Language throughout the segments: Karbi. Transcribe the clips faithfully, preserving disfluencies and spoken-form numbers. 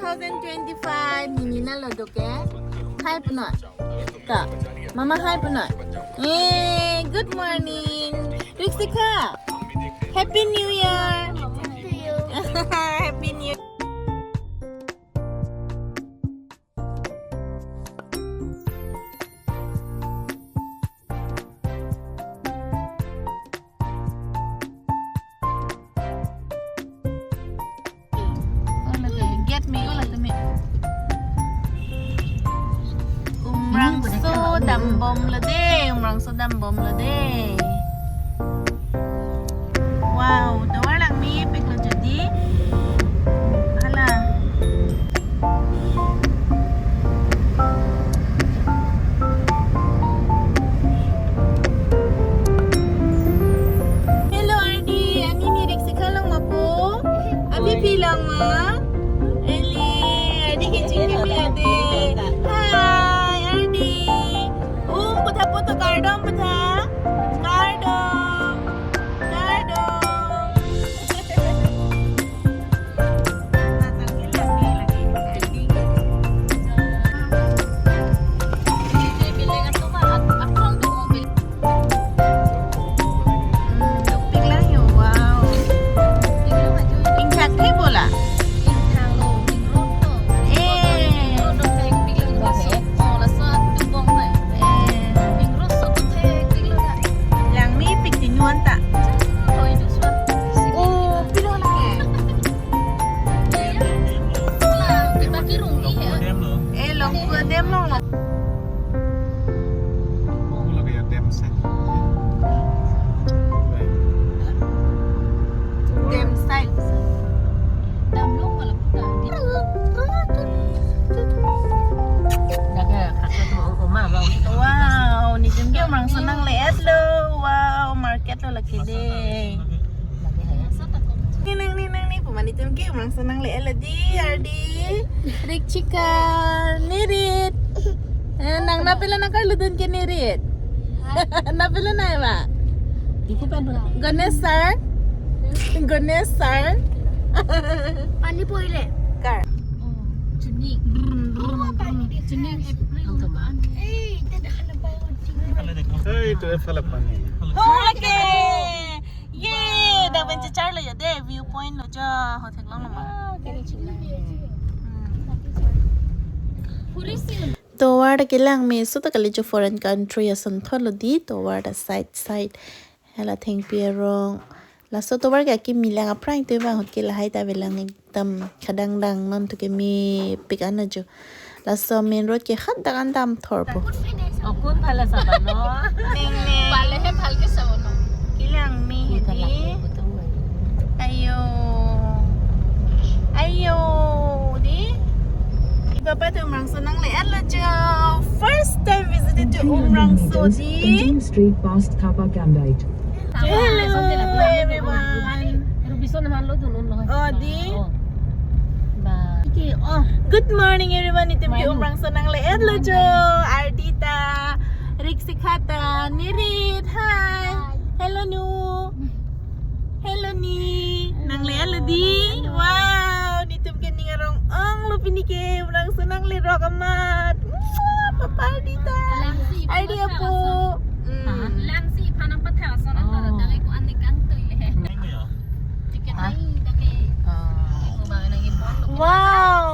Two thousand twenty-five, nini na lo do ke. Hi punoi. Ta. Mama hi punoi. Eh, good morning. Riksikha. Happy New Year. Happy New Year. Gate me ulo tumi. Umrangso dambom lo de, umrangso dambom lo de. Wow, tovar langmepik lo jodi. Hala. Hello, Ardi. Ani ni Riksikha long ma po? Abi pi long ma? Eli, Ardi ke chingki pi ade. Hi, Ardi. Um, putha poto kardom putha. Kardom. Kardom. Wow. Ingthak the bola. Eh. Eh. Langmepik ti nuan ta. Oh, pilo lagi. Eh, Longpu Dam lo. Dam site. Wow, netum ke umrangso nangle-et lo. Wow, market lo lake de. Ni nang ni nang ni puma netum ke umrangso nangle-et lo di, Ardi. Riksikha, Nirit. Eh, nang na pilo nang karlu dun ke Nirit. Na pilo nang ma? Ganesh sir. Ganesh sir. Pani poile. Kar. Juni. Juni April. Hey, itu dah kena bayar. Hey, itu F L F pani. Oh, okay. Ye, dak pen chechar lo ya de, view point lo ja, hotel long lo ma. Tovar ta kelang meso ta kali jo, foreign country ason thot lo di, tovar ta side side. Hala thengpi arong. Laso tovar ke akimi lang, aphrang te bang hot ke lahai ta avelang, ekdam khadang dang non tu ke mepik an ajo. Laso main road ke khat dak an damthor po. Oh, kun phala saba no? Ning ning. Pale he phal ke sabo no. Kelang me hedi. Ayo. Ayo, di. Papa tu umrangso nangle-et lo jo. First time visited to Umrangso di. Continue straight past Thapa Camdite. Hello, everyone. Rubison man lo dunun lo. Oh, di. Oh. Ba. Okay, oh. Good morning, everyone. Netum ke Umrangso nangle-et lo jo. Ardi ta, Riksikha ta, Nirit. Hi. Hi. Hello, Nu. Hello, Ni. Nangle-et lo di. Wow, netum ke ning arong-ong lo pini ke. Umrangso nangle rok amat. Mwah, Papa Ardi ta. Langsi Ardi aphan apo. Hmm. Langsi aphan nangpathak ason nang para dang ko anik kangtui le. Ticket nai dake. Ah. Ko ba nang impon lo. Wow.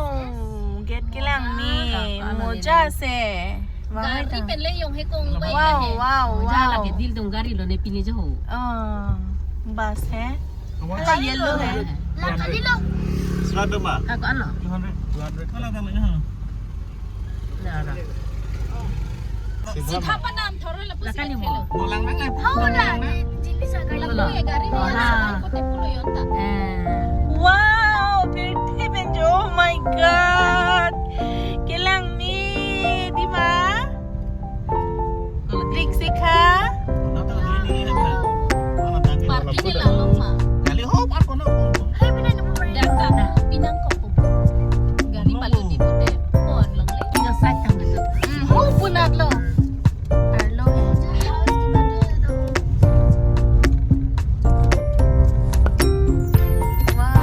Gate kelang me. Moja se. Gari pen le yong he kong bai. Wow, wow, wow. Moja lake dil dung gari lo ne pini jo ho. Ah, bus he. Hala yellow he. Lang kali lo. Seratus, Ma. Ako ano? Two hundred. Two hundred. Wala kami na. Na, na. Sidha pa damthor lo lapu. Lakani mo. Sikit lo. Molang na nga. Hau na, di, di bisa gari. Lapu ya gari mo. Wala. Lang ko te pulo yonta. Eh. Wow, pirthe pen jo. Oh my God. Kelang me, di ma? Riksikha. Parking la lo ma. Kali ho, park kono. Hai, pinang ko po. Data na, pinang ko po. Gari palu di po de. Pon lang le. Pinang side tang itu. Hmm, ho punat lo. Arlo. Wow.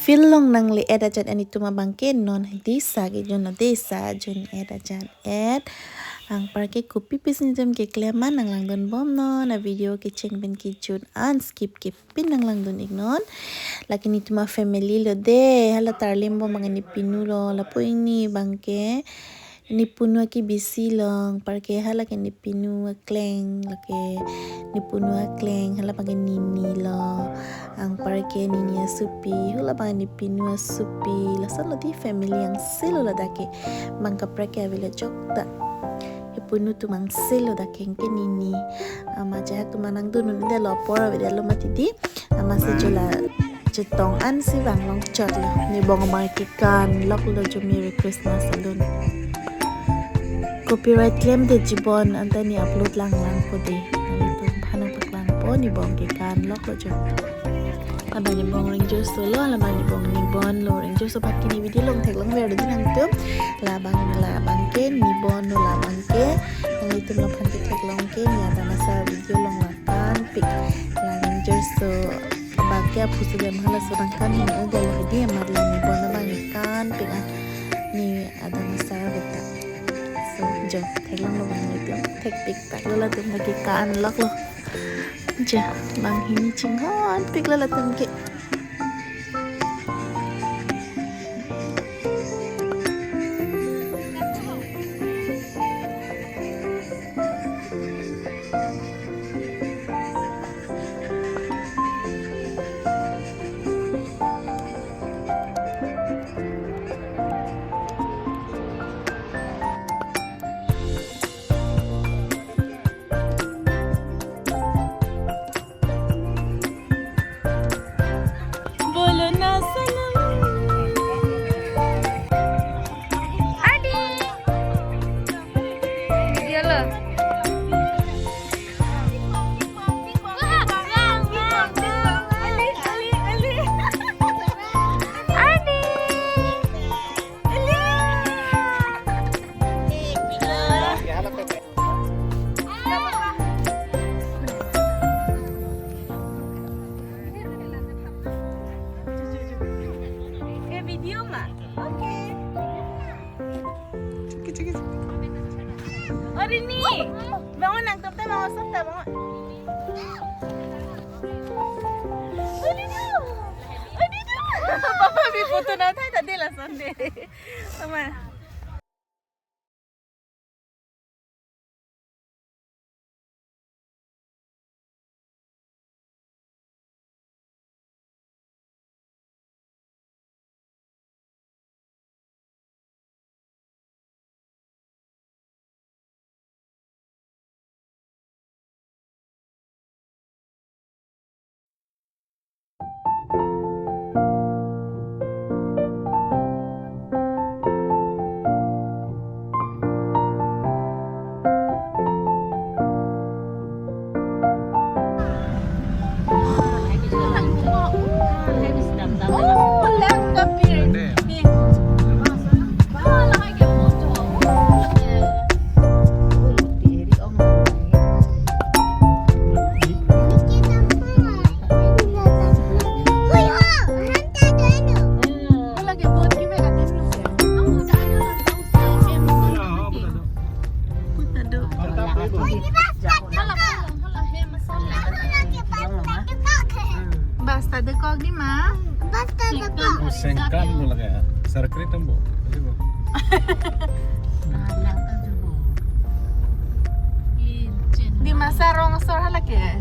Field along nangle-et ajat an itum abangke non desa kejun lo, desa jun-et ajat et. Anparke kopi pisi itum keklem ma nanglangdun bom non a video kecheng pen kejut an skip kepin nanglangdun iknon. Lake netum a family lo de, hala tarlim bom abangke ne pinu lo, lapu ingni abangke ne punu akebisi lo, anparke hala ke ne pinu akleng, lake ne punu akleng, hala abangke nini lo, anparke nini asopi, hala abangke ne pinu asopi, lason lo di family angse lo ladak ke, bang kaprek ke avelo jok ta. Kepunu atum angse lo dak ke, anke nini, ama jahak atum nangdun un-edetlo, apor avedetlo mati di, ama si jo la chetong an si vang longchot lo. Ne bong amar kekan lok lo jo Merry Christmas alun. Copyright claim de jibon anta ne upload lang lang po de. Nanglitum aphan nangpaklangpo, ne bong kekan lok lo jo. Labang ne bong Ranger solo, labang ne bong Nibon lo. Ranger so bak kini video along theklong ver di nangtum. Labang labang ke Nibon lo, labang ke nanglitum laphan ke theklong ke ne adang asar video along lakan pik. La Ranger so bak ke aphu si dem hala so nangkan hin o gala di amat la Nibon labang kan pik a ne adang asar beta. So jo theklong lo bang itu thek pik tak lo latum lagi kan lok lo. Jo bang hini chinghon pik lo latum ke. Bolo na sanam. Adi. Video lo. Adi. Ke video ma? Oke. Chiki, chiki, chiki. Arini. Bangun nangtum ta, bangun sop ta, bangun. Arini. Arini. Papa bi foto na uthai ta de lason de. Mama. Basta dekok di ma? Basta dekok. Oh, sengkan mo lagi ya. Sarkrit tembo. Di ma sarong asor hala ke?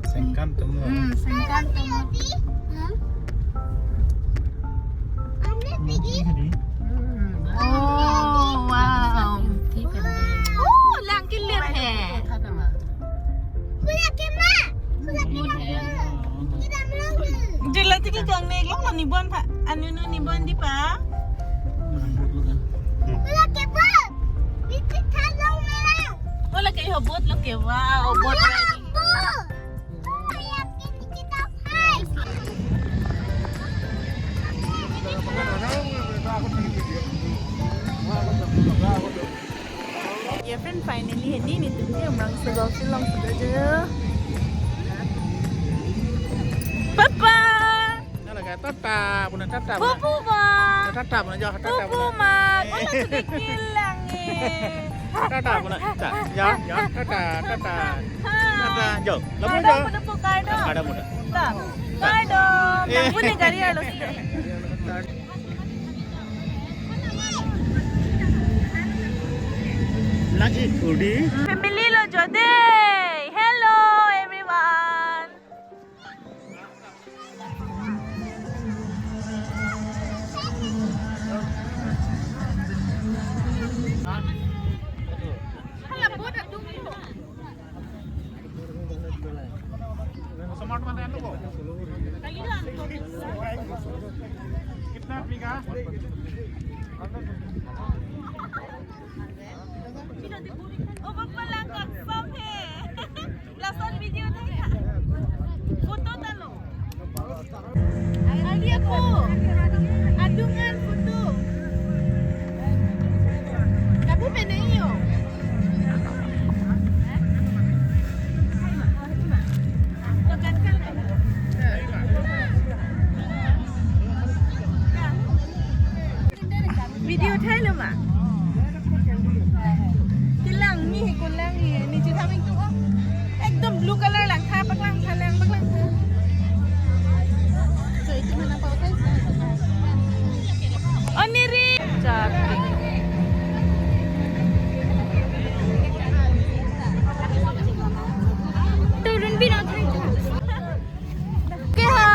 Sengkan tembo. Hmm, sengkan tembo. Oh, wow. Oh, lang kilir he. Jela tiki kang ne long ni bon pa. Anu nu ni bon di pa. Wala ke ho bot lo ke, wow, bot. Ya friend, finally hini netum ke Umrangso Golf Field along sudah aja. Papa. Nala ka tata, puna tata, puna. Pupu ma. Tata, puna, jo, tata, Pupu puna. Ma. Wala tu kikilang eh. Tata, puna. Ta, ya, ya, tata, tata. Tata, jo. Labu, jo. Kardom, puna pu kardom. Kardom, puna. Ta. Kardom. Eh. Nang puni gari alo sih. Lagi, Udi. Family lo jode. Hello, everyone. कितना बीघा? Oh, papa lang kaksam he. Lason video tha. Photo ta lo. Alia ko. Adungan photo. Kapu penai yo. Video thailo ma? Kelang ni he, kelang ni, ni chitham ingtung. Ekdom blue color langtha, paklang tha, lang paklang tha. So, itu mana pa utai? Oniri. Chak. Turun bina thai. Ke ha,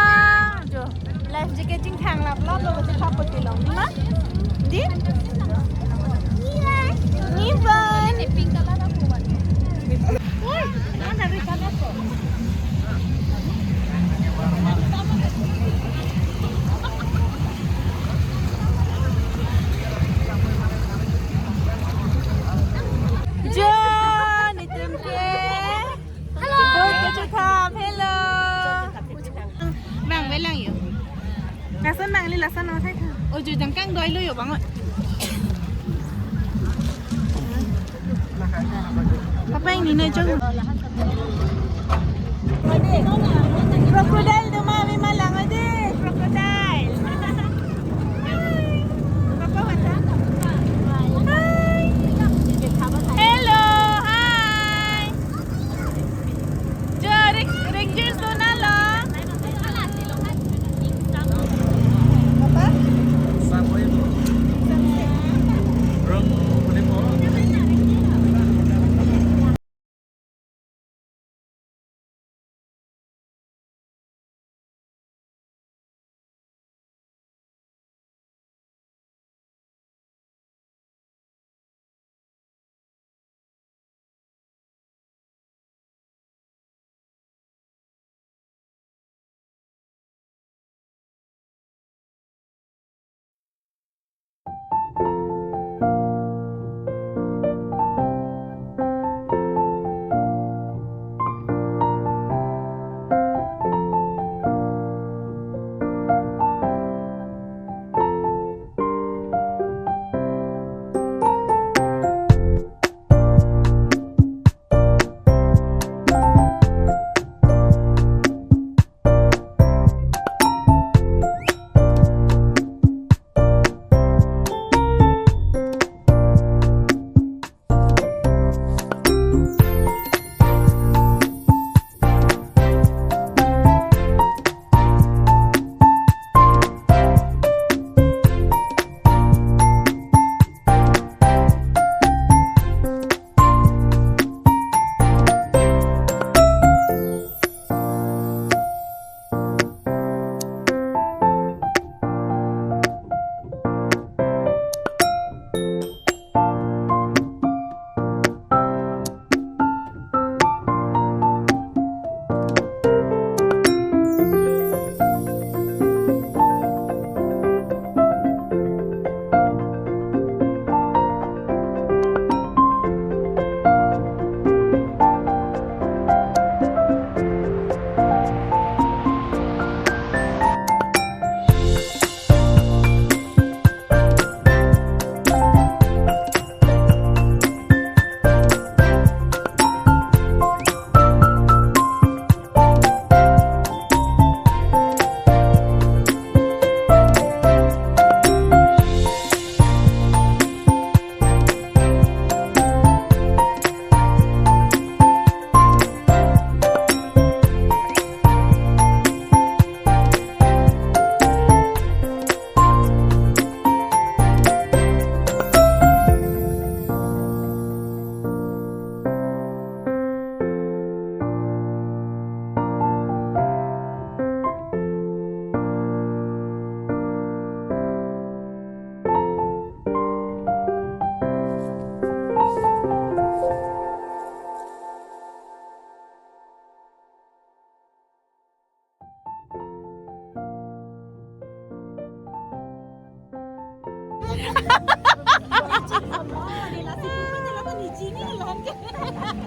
jo, life jacket chingthang laplap lo, je khap pati long, di ma? Di? Ni ban. Uy, mana ri kana to? Jo, nitum ke. Hello. Hello. Bang, belang yo. Lason bang, li lason no sai tha. Ojo jangkang doi lo yo bang. Papa ingni na jong. Crocodile do ma, mi malang ade. Crocodile. Papa mata. Hi. Hello, hi. Jo, ring-, rangers do na lo. Apa?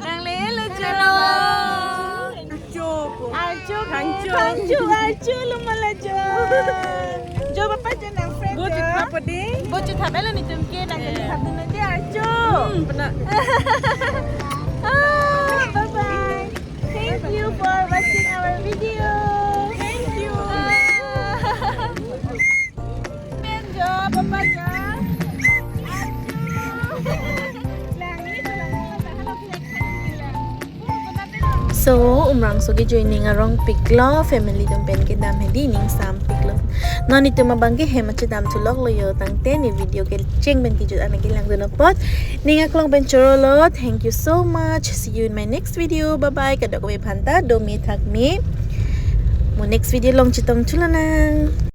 Nanglelo chelo. Arju, arju, arju, arju, lumala jo. Jo papa jo nang friend jo. Bo chithap dei. Bo chithap elo netum ke nang kami hap dun dei arju. Hmm, pena. Ah, bye bye. Thank you for watching our video. Thank you. Ah. Friend jo, papa jo. Arju. Lang ni, lang ni, lang ni. So, Umrangso ke joining arong piklo, family atum pen kedam hedi ning sam piklo. Non itum abang ke hem ache dam thulok lo jo, tangte ne video ke cheng pen kejut anak ke lang dun apot. Ning aklong pen chorolo, thank you so much. See you in my next video. Bye bye. Kadokave aphanta, do me thak me. Mo next video along chetong thulo nang.